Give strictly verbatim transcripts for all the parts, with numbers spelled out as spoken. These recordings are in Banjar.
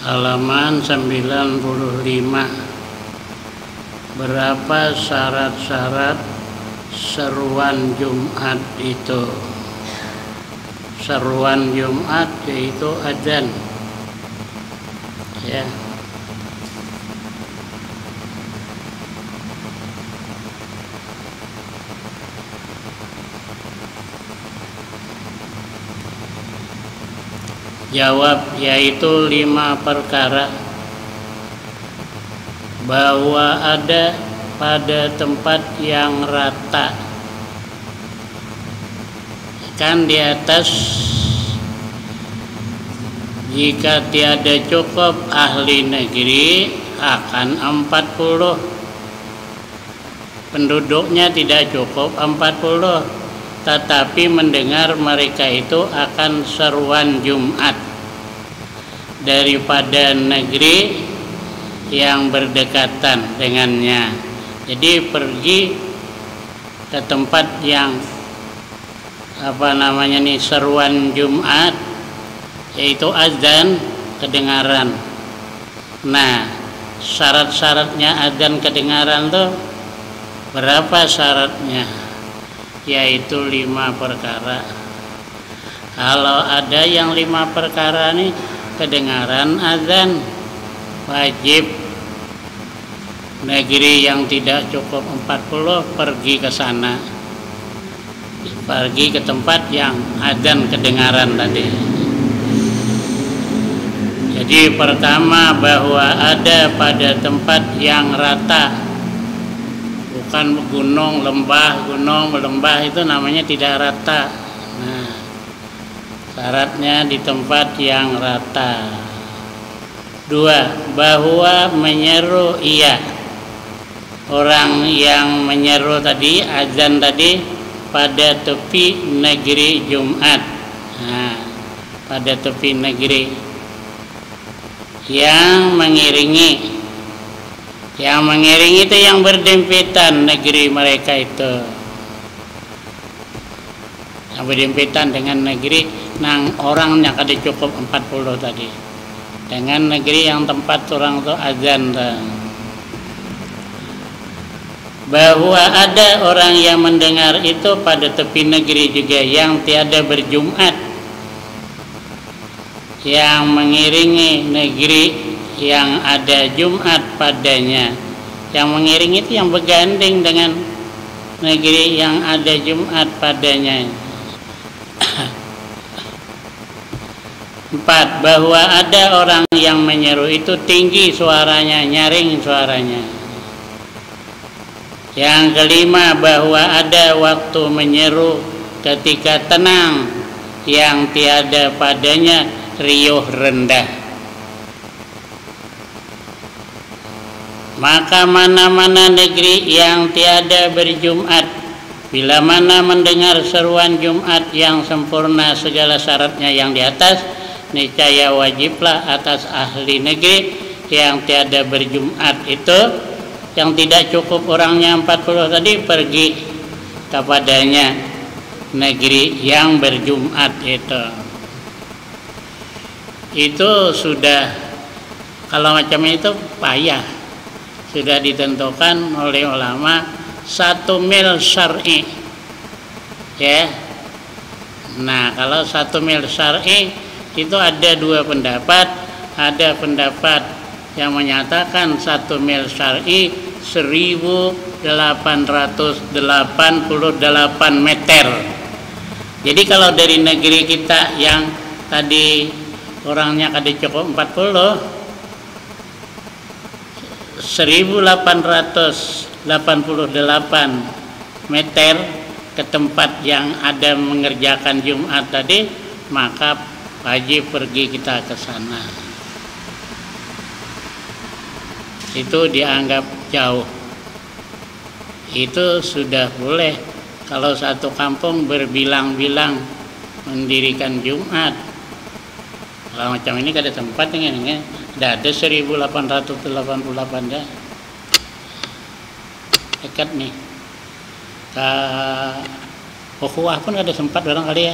Halaman sembilan puluh lima. Berapa syarat-syarat seruan Jumat itu? Seruan Jumat yaitu adzan. Ya. Jawab, yaitu lima perkara. Bahwa ada pada tempat yang rata. Kan di atas, jika tiada cukup ahli negeri akan empat puluh. Penduduknya tidak cukup empat puluh, tetapi mendengar mereka itu akan seruan Jumat daripada negeri yang berdekatan dengannya. Jadi pergi ke tempat yang, apa namanya nih, seruan Jumat, yaitu azan kedengaran. Nah, syarat-syaratnya azan kedengaran tuh berapa syaratnya? Yaitu lima perkara. Kalau ada yang lima perkara nih kedengaran azan, wajib. Negeri yang tidak cukup empat puluh, pergi ke sana. Pergi ke tempat yang azan kedengaran tadi. Jadi pertama, bahwa ada pada tempat yang rata. Bukan gunung, lembah, gunung, lembah, itu namanya tidak rata. Nah, syaratnya di tempat yang rata. Dua, bahwa menyeru ia. Orang yang menyeru tadi, azan tadi, pada tepi negeri Jumat. Nah, pada tepi negeri. Yang mengiringi. Yang mengiringi itu yang berdempetan negeri mereka itu. Yang berdempetan dengan negeri nang orangnya kada cukup empat puluh tadi. Dengan negeri yang tempat orang tu azan tu. Bahwa ada orang yang mendengar itu pada tepi negeri juga yang tiada berjumat. Yang mengiringi negeri yang ada Jumat padanya. Yang mengiringi itu yang bergandeng dengan negeri yang ada Jumat padanya. Empat, bahwa ada orang yang menyeru itu tinggi suaranya, nyaring suaranya. Yang kelima, bahwa ada waktu menyeru ketika tenang, yang tiada padanya riuh rendah. Maka mana-mana negeri yang tiada berjumat, bila mana mendengar seruan Jumat yang sempurna segala syaratnya yang di atas, niscaya wajiblah atas ahli negeri yang tiada berjumat itu, yang tidak cukup orangnya empat puluh tadi, pergi kepadanya negeri yang berjumat itu. Itu sudah, kalau macam itu payah. Sudah ditentukan oleh ulama satu mil syar'i. Ya. Nah, kalau satu mil syar'i itu ada dua pendapat. Ada pendapat yang menyatakan satu mil syar'i seribu delapan ratus delapan puluh delapan meter. Jadi kalau dari negeri kita yang tadi orangnya kada cukup empat puluh, seribu delapan ratus delapan puluh delapan meter ke tempat yang ada mengerjakan Jumat tadi, maka wajib pergi kita ke sana. Itu dianggap jauh. Itu sudah boleh kalau satu kampung berbilang-bilang mendirikan Jumat. Kalau macam ini kada tempat ini, ini. Ada seribu delapan ratus delapan puluh delapan dah. Dekat nih. Ka Ukhuwah pun kada sempat barangkali ya.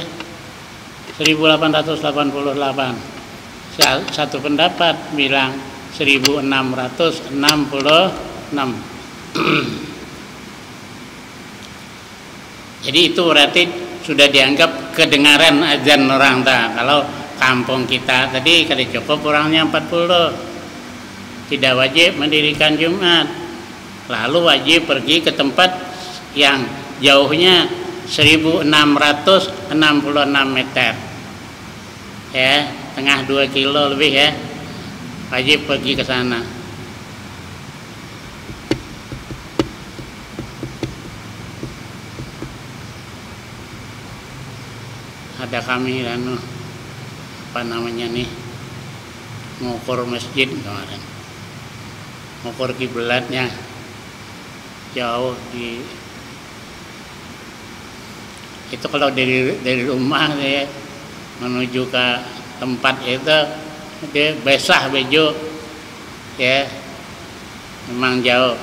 Seribu delapan ratus delapan puluh delapan. Sa- satu pendapat bilang seribu enam ratus enam puluh enam. Jadi itu berarti sudah dianggap kedengaran azan orang ta. Kalau kampung kita tadi kada cukup orangnya empat puluh, tidak wajib mendirikan Jumat. Lalu wajib pergi ke tempat yang jauhnya seribu enam ratus enam puluh enam meter. Ya, tengah dua kilo lebih ya. Wajib pergi ke sana. Ada kami anu, apa namanya nih, ngukur masjid kemarin, ngukur kiblatnya jauh di itu. Kalau dari dari rumah ya, menuju ke tempat itu dia basah baju ya, memang jauh.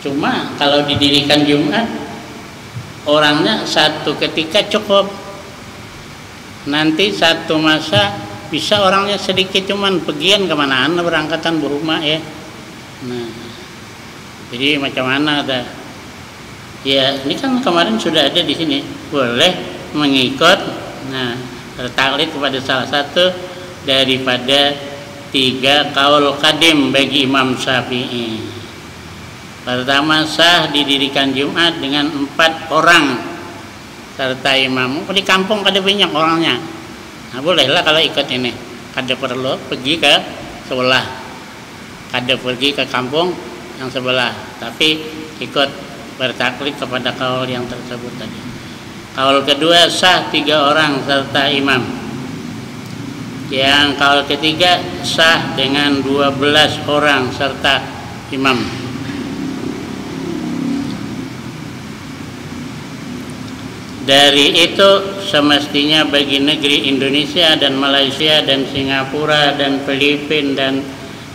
Cuma kalau didirikan Jumat, orangnya satu ketika cukup. Nanti satu masa bisa orangnya sedikit, cuman pegian kemanaan berangkatan berumah ya. Nah, jadi macam mana ada? Ya, ini kan kemarin sudah ada di sini. Boleh mengikut, nah, bertaklid kepada salah satu daripada tiga kaul kadim bagi Imam Syafi'i. Pertama, sah didirikan Jumat dengan empat orang serta imam. Di kampung kada banyak orangnya. Nah, bolehlah kalau ikut ini. Kada perlu pergi ke sebelah. Kada pergi ke kampung yang sebelah, tapi ikut bertaklid kepada kaul yang tersebut tadi. Kaul kedua, sah tiga orang serta imam. Yang kaul ketiga, sah dengan dua belas orang serta imam. Dari itu, semestinya bagi negeri Indonesia dan Malaysia dan Singapura dan Filipin dan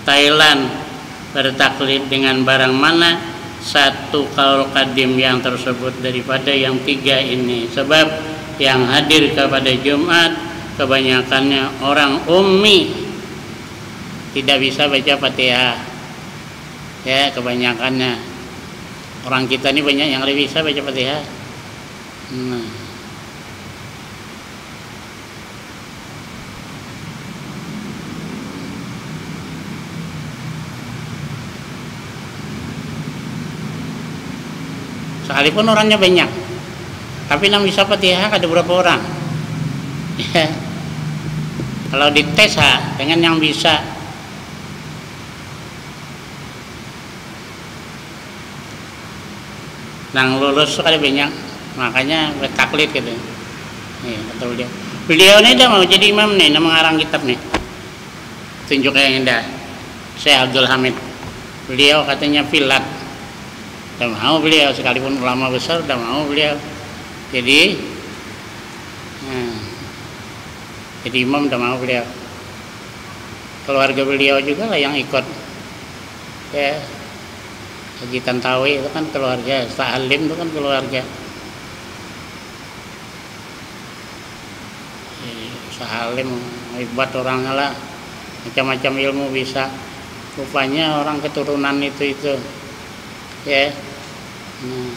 Thailand bertaklid dengan barang mana satu kaul kadim yang tersebut daripada yang tiga ini. Sebab yang hadir kepada Jumat kebanyakannya orang ummi, tidak bisa baca Fatihah. Ya, kebanyakannya. Orang kita ni banyak yang kada bisa baca Fatihah. Nah. Sekalipun orangnya banyak, tapi nang bisa Fatihah kada berapa orang. Ya. Kalau dites ha, dengan yang bisa, nang lulus tu kada banyak, makanya betaklid gitu. Nih, kata beliau. Beliau ni dah mau jadi imam nih, nama ngarang kitab nih. Tunjuk yang indah. Syekh Abdul Hamid. Beliau katanya pilat. Dah mau beliau, sekalipun ulama besar, dah mau beliau. Jadi, nah, jadi imam dah mau beliau. Keluarga beliau juga lah yang ikut. Ya, Haji Tantawi itu kan keluarga, Ustaz Halim itu kan keluarga. Eh, Ustaz Halim hebat orangnya lah, macam-macam ilmu bisa. Rupanya orang keturunan itu itu, ya. Nah.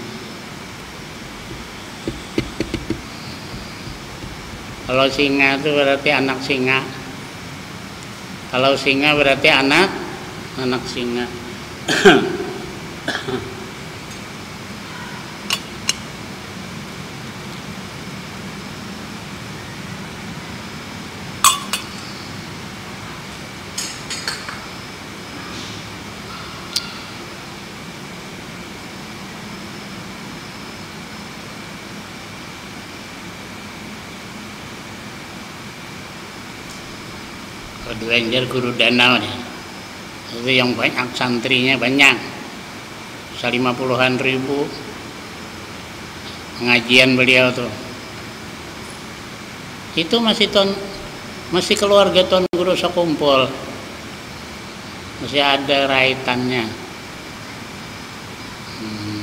Kalau singa itu berarti anak singa. Kalau singa berarti anak, anak singa. Kedua, injar guru danau nih. Itu yang banyak santrinya, banyak. Bisa lima puluhan ribu pengajian beliau tuh. Itu masih ton masih keluarga Tuan Guru Sekumpul. Masih ada raitannya. Hmm.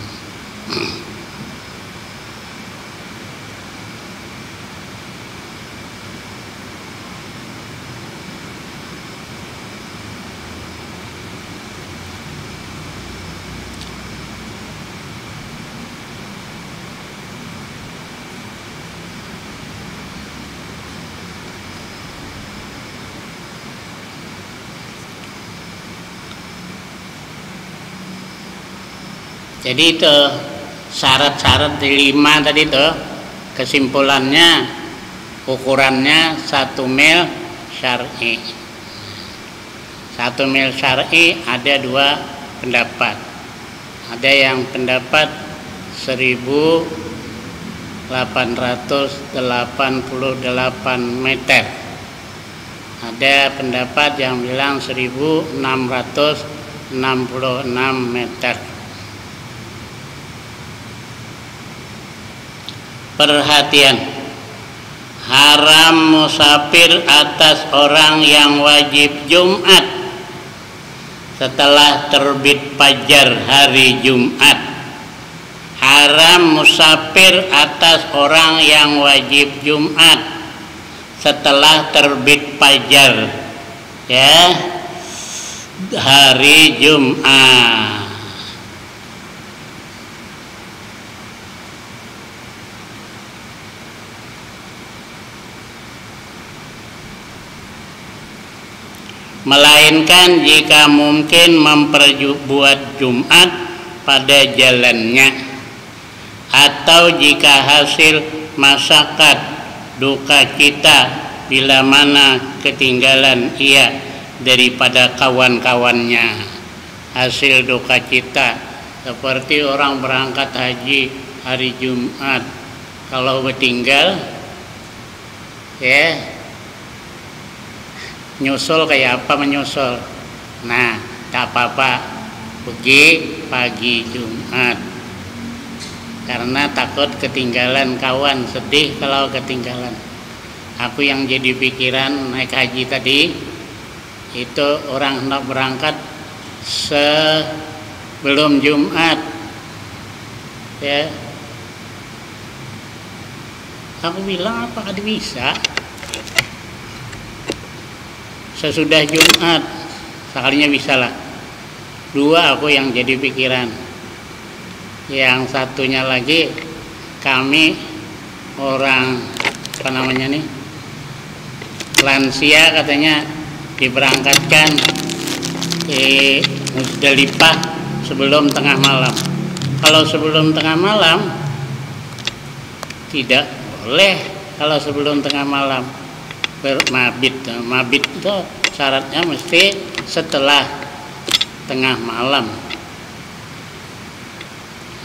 Jadi itu syarat-syarat di lima tadi itu, kesimpulannya, ukurannya satu mil syar'i. Satu mil syar'i ada dua pendapat. Ada yang pendapat seribu delapan ratus delapan puluh delapan meter. Ada pendapat yang bilang seribu enam ratus enam puluh enam meter. Perhatian, haram musafir atas orang yang wajib Jumat setelah terbit fajar hari Jumat. Haram musafir atas orang yang wajib Jumat setelah terbit fajar, ya, hari Jumat. Melainkan jika mungkin memperbuat Jumat pada jalannya, atau jika hasil masakat duka cita bila mana ketinggalan ia daripada kawan-kawannya. Hasil duka cita seperti orang berangkat haji hari Jumat, kalau betinggal, ya, nyusul kayak apa menyusul. Nah, tak apa-apa, pergi pagi Jumat, karena takut ketinggalan kawan, sedih kalau ketinggalan. Aku yang jadi pikiran naik haji tadi, itu orang hendak berangkat sebelum Jumat, ya. Aku bilang, apa kada bisa sesudah Jumat? Sekalinya bisa lah. Dua aku yang jadi pikiran. Yang satunya lagi, kami orang, apa namanya nih, lansia, katanya diberangkatkan di Musdalifah sebelum tengah malam. Kalau sebelum tengah malam, tidak boleh. Kalau sebelum tengah malam, ber- mabit, mabit itu syaratnya mesti setelah tengah malam.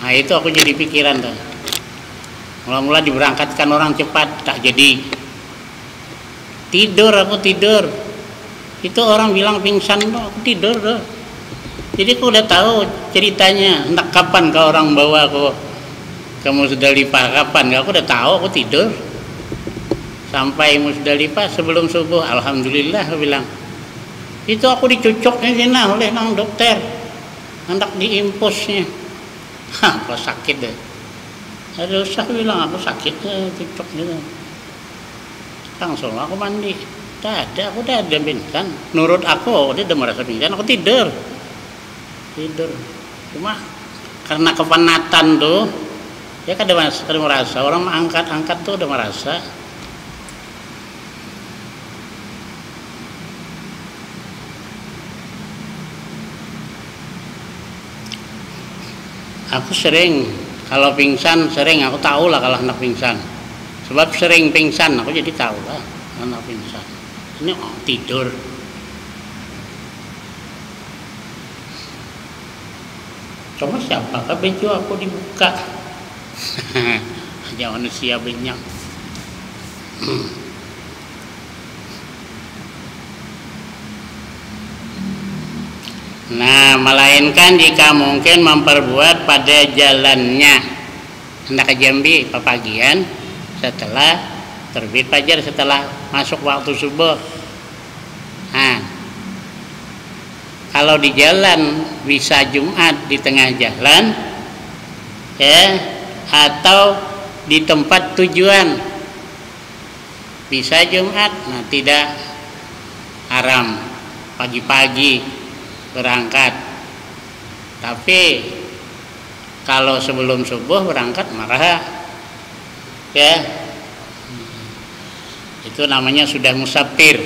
Nah, itu aku jadi pikiran tuh. Mula-mula diberangkatkan orang cepat, tak jadi. Tidur, aku tidur. Itu orang bilang pingsan tuh, aku tidur tuh. Jadi aku udah tahu ceritanya, entah kapan kau orang bawa aku ke Musdalifah, kapan? Aku udah tahu, aku tidur. Sampai Musdalifah sebelum subuh, alhamdulillah, aku bilang. Itu aku dicucuknya sini oleh nang dokter, hendak diimpusnya. Hah, kok sakit deh. Ada usah bilang, aku sakit, eh, cucuk gitu. Langsung aku mandi. Tidak ada, aku tidak ada pingsan. Menurut aku, aku tidak merasa pingsan, aku tidur. Tidur. Cuma karena kepenatan tuh, ya kada mas-, kada merasa. Orang angkat-angkat tuh udah merasa. Aku sering, kalau pingsan sering, aku tahu lah kalau anak pingsan. Sebab sering pingsan, aku jadi tahu lah anak pingsan. Ini, oh, tidur. Cuma siapakah baju aku dibuka? Hanya manusia banyak. Nah, melainkan jika mungkin memperbuat pada jalannya. Hendak ke Jambi, papagian setelah terbit fajar, setelah masuk waktu subuh. Nah, kalau di jalan bisa Jumat di tengah jalan, ya, atau di tempat tujuan bisa Jumat, nah, tidak haram pagi-pagi berangkat. Tapi kalau sebelum subuh berangkat, maraha, ya. Itu namanya sudah musafir.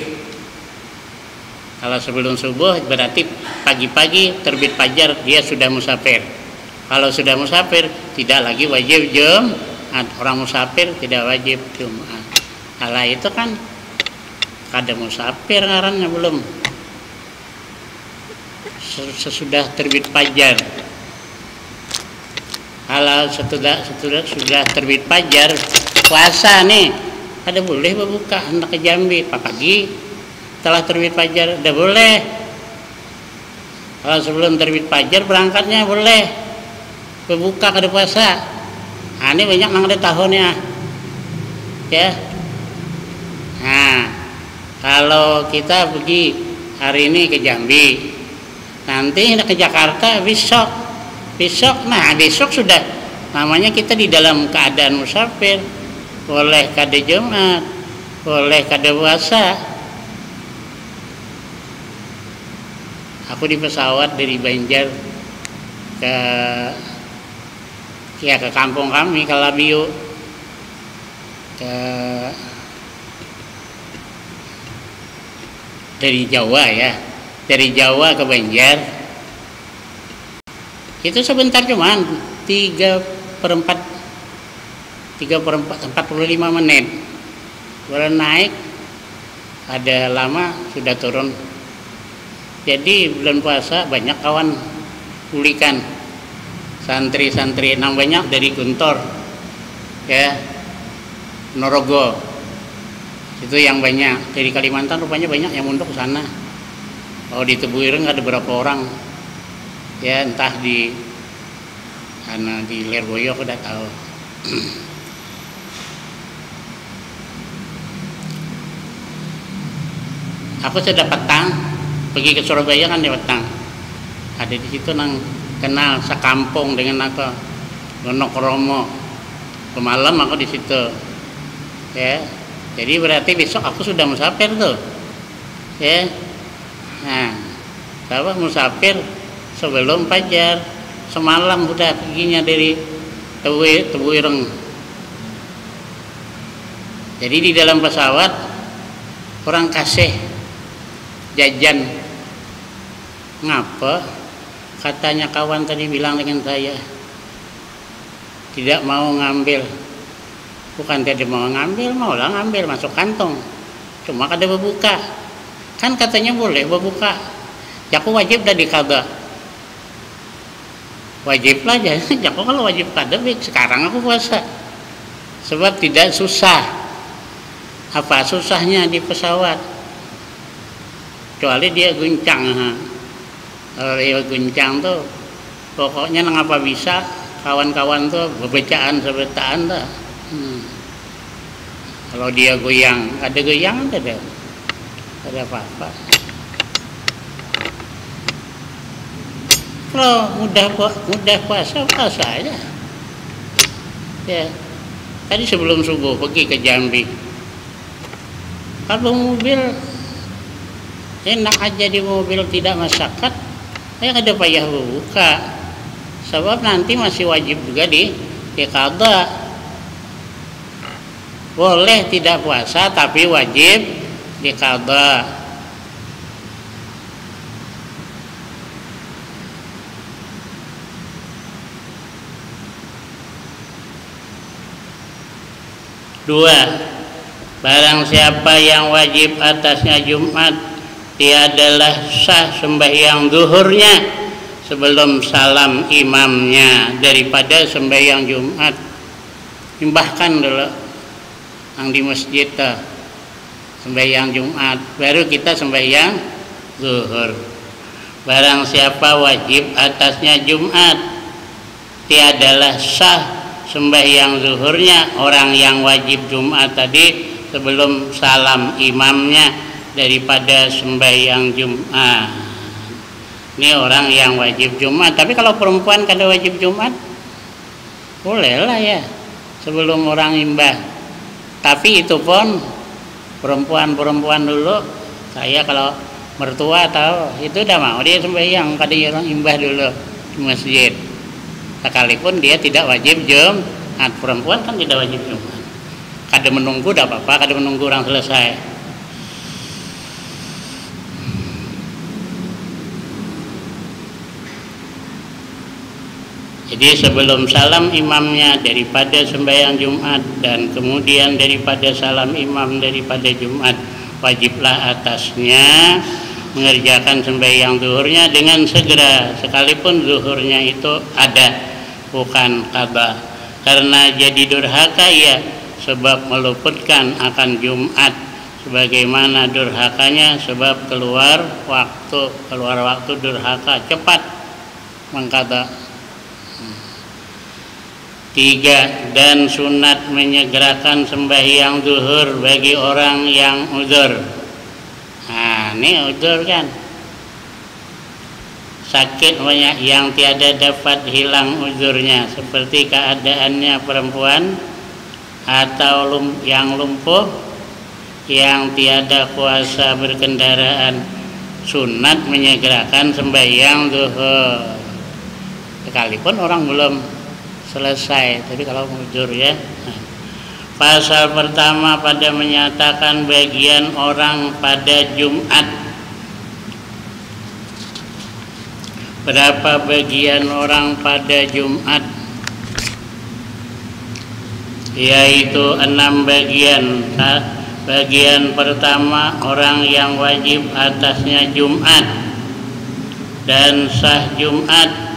Kalau sebelum subuh berarti pagi-pagi terbit fajar, dia sudah musafir. Kalau sudah musafir, tidak lagi wajib Jumat. Orang musafir tidak wajib Jumat. Kalau itu kan kada musafir ngarannya, belum. Sesudah terbit fajar. Kalau sesudah, sesudah sudah terbit fajar, puasa nih, kada boleh berbuka, hendak ke Jambi, apalagi setelah terbit fajar, udah boleh. Kalau sebelum terbit fajar berangkatnya boleh berbuka, kada puasa. Nah, ini banyak nang ada tahunnya, ya. Nah, kalau kita pergi hari ini ke Jambi, nanti ke Jakarta besok, besok, nah, besok sudah namanya kita di dalam keadaan musafir, boleh kada Jumat, boleh kada puasa. Aku di pesawat dari Banjar ke, ya, ke kampung kami, ke Labiu, ke, dari Jawa, ya, dari Jawa ke Banjar. Itu sebentar, cuman tiga per empat, tiga per empat, empat puluh lima menit. Baru naik, ada lama sudah turun. Jadi bulan puasa banyak kawan bulikan, santri-santri nang banyak dari Guntur, ya, Ponorogo. Itu yang banyak. Dari Kalimantan rupanya banyak yang mondok ke sana. Kalau di Tebuireng ada berapa orang, ya, entah di sana, di Lirboyo, aku tidak tahu. Aku sudah petang pergi ke Surabaya, kan, di petang. Ada di situ nang kenal sekampung dengan aku, Gonok Romo. Semalam aku di situ, ya. Jadi berarti besok aku sudah musafir tuh, ya. Nah, apa, musafir sebelum fajar, semalam sudah perginya dari Tebu, Tebuireng. Jadi di dalam pesawat orang kasih jajan. Ngapa? Katanya kawan tadi bilang dengan saya, tidak mau ngambil. Bukan tidak mau ngambil, mau lah ngambil masuk kantong. Cuma kada berbuka. Kan katanya boleh berbuka. Ya, aku wajib dah dikaba. Wajib lah, jadi aku kalau wajib kada, baik sekarang aku puasa. Sebab tidak susah. Apa susahnya di pesawat? Kecuali dia guncang, ha. Kalau dia guncang tuh, pokoknya nang apa bisa, kawan-kawan tuh bebecaan, sebetaan tuh. Hmm. Kalau dia goyang, ada goyang, ada, ada, ada apa-apa. Kalau mudah, mudah puasa, puasa aja. Ya. Tadi sebelum subuh pergi ke Jambi. Kalau mobil, enak aja di mobil, tidak masakat, ya kada payah buka. Sebab nanti masih wajib juga di, di kada. Boleh tidak puasa, tapi wajib dikada. Dua, barang siapa yang wajib atasnya Jumat, tiadalah sah sembahyang zuhurnya sebelum salam imamnya daripada sembahyang Jumat. Imbahkan dulu nang di masjid tuh, sembahyang Jumat, baru kita sembahyang zuhur. Barang siapa wajib atasnya Jumat, tiadalah sah sembahyang zuhurnya orang yang wajib Jumat tadi sebelum salam imamnya daripada sembahyang Jumat. Ini orang yang wajib Jumat. Tapi kalau perempuan kada wajib Jumat, bolehlah ya, sebelum orang imbah. Tapi itu pun perempuan-perempuan dulu, saya kalau mertua tahu, itu udah mau dia sembahyang, kada orang imbah dulu di masjid. Sekalipun dia tidak wajib Jumat, perempuan kan tidak wajib Jumat. Kada menunggu, tidak apa-apa, kada menunggu orang selesai. Jadi sebelum salam imamnya daripada sembahyang Jumat dan kemudian daripada salam imam daripada Jumat, wajiblah atasnya mengerjakan sembahyang zuhurnya dengan segera, sekalipun zuhurnya itu ada, bukan qada. Karena jadi durhaka ia, sebab meluputkan akan Jumat, sebagaimana durhakanya sebab keluar waktu, keluar waktu durhaka, cepat mengqada. Tiga, dan sunat menyegerakan sembahyang zuhur bagi orang yang uzur. Nah, ini uzur kan. Sakit banyak yang tiada dapat hilang uzurnya, seperti keadaannya perempuan atau lum-, yang lumpuh, yang tiada kuasa berkendaraan, sunat menyegerakan sembahyang zuhur. Sekalipun orang belum selesai, tapi kalau uzur ya. Nah, pasal pertama pada menyatakan bagian orang pada Jumat. Berapa bagian orang pada Jumat? Yaitu enam bagian. Bagian pertama, orang yang wajib atasnya Jumat dan sah Jumat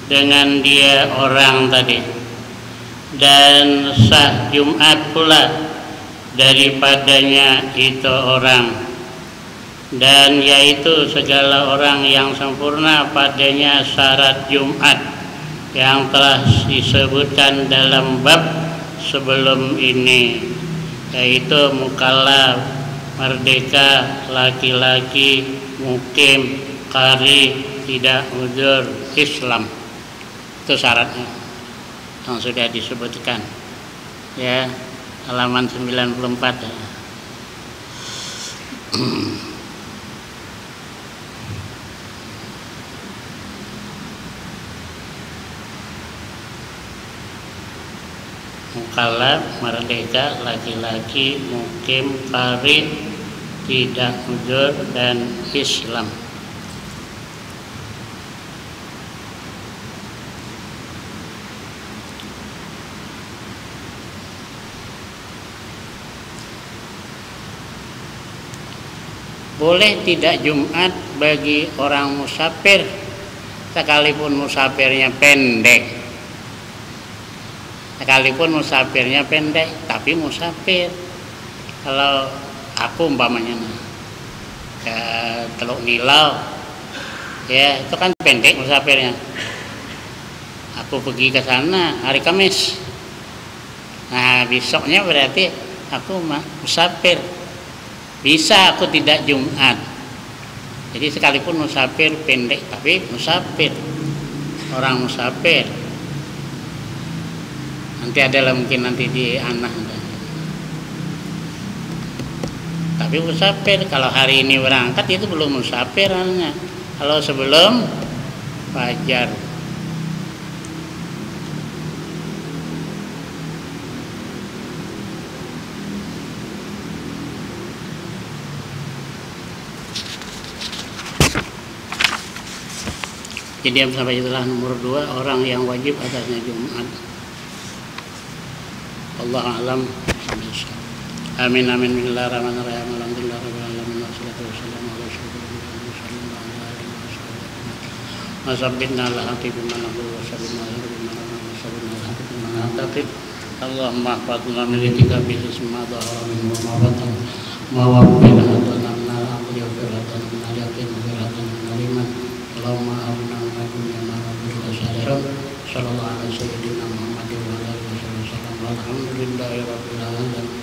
dengan dia orang tadi, dan sah Jumat pula daripadanya itu orang, dan yaitu segala orang yang sempurna padanya syarat Jumat yang telah disebutkan dalam bab sebelum ini, yaitu mukallaf, merdeka, laki-laki, mukim, qari, tidak uzur, Islam. Itu syaratnya yang sudah disebutkan. Ya, halaman sembilan puluh empat ya. Mukallaf, merdeka, laki-laki, mukim, qari, tidak uzur, dan Islam. Boleh tidak Jumat bagi orang musafir, sekalipun musafirnya pendek. Sekalipun musafirnya pendek, tapi musafir. Kalau aku umpamanya nah, ke Teluk Nilau, ya itu kan pendek musafirnya. Aku pergi ke sana hari Kamis. Nah, besoknya berarti aku ma-, musafir. Bisa aku tidak Jumat. Jadi sekalipun musafir pendek, tapi musafir. Orang musafir. Nanti ada lah mungkin nanti di Anah. Tapi musafir, kalau hari ini berangkat itu belum musafir namanya. Kalau sebelum fajar. Jadi yang sampai itulah nomor dua, orang yang wajib atasnya Jumat. Allah alam. Amin, amin. Bismillahirrahmanirrahim. Alhamdulillahirabbil alamin. Wassalatu wassalamu ala asyrafil anbiya'i wal mursalin wa ala alihi wa sahbihi ajmain. Wa sabbitna ala haqqi bima naqulu wa sabbitna ala haqqi bima naqulu wa sabbitna ala haqqi bima naqulu. Allahumma ahfadna min litika bi hisma dhahara minhu wa ma batan. Wa waffir hadana min al-amri wa firhatana min al-yaqin wa firhatana min al-iman. Allahumma arina min al-dunya ma naqulu wa salihun. Sallallahu ala sayyidina Muhammadin wa ala alihi wa sahbihi wa sallam. Walhamdulillahi rabbil alamin.